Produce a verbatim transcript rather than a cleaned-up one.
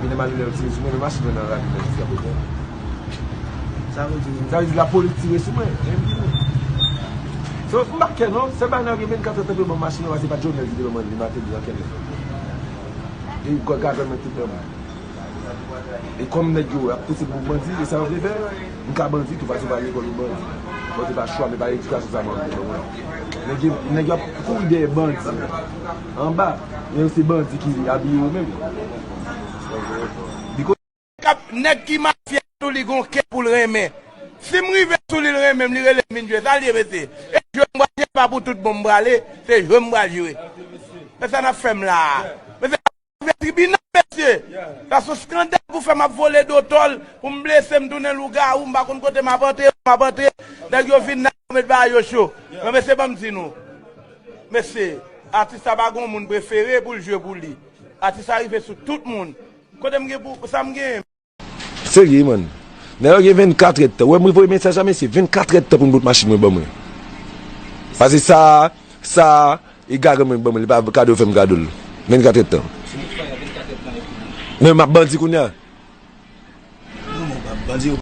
Vin nan Malinè yo tire sou mwen, men machin mwen nan Malinè jiskaprezan. Sa vle di, sa vle di lapolis tire sou mwen, men m vini. So, m pa kè non, se bagay nan gen vennkat èdtan pou yo ban m machin nan, se pa Jovenel ki te ban m li, Martelly, an kè nèt. E gad mwen tout nan mwen. E kòm nèg yo ap pouse pou bandi, e sa yo vle fè, m ka bandi tou, paske m pa gen lekòl pou bandi. Bon, se pa chwa, men pa edikasyon sa mwen vle ban mwen. Nèg yo, nèg yo ap kouri dèyè bandi anba, men se bandi ki abiye yo menm. Li K ap, nèg ki mafya tou li gon kè pou l renmen. Si m rive sou li, l renmen m, li rele m vin jwe, sa l ye, mesye? E jwe m pral jwe, pa pou tout bon m prale, se jwe m pral jwe. Men sa n ap fè m la a? Mesye, rive tribinal, mesye. Sa se yon skandal pou fè m ap vole do tòl, pou m blese, m tounen lougawou, m pa konn kote m ap antre, m ap antre. Nèg yo vin nan, yo met bagay yo cho. Men mesye, ban m di nou. Mesye, atis sa pa gon moun prefere pou l jwe pou li. Atis sa rive sou tout moun. Kote m gen pou, sa m gen? Serye, man. Nèg yo gen vennkat èdtan. Ou wè, mwen voye mesaj a mesye, vennkat èdtan pou m bout machin mwen ban mwen. Paske sa, sa, e garan mwen ban mwen, li pa kado fè m kado l. Vennkat èdtan. Men m ap bandi kounye a. Non, non, bandi yo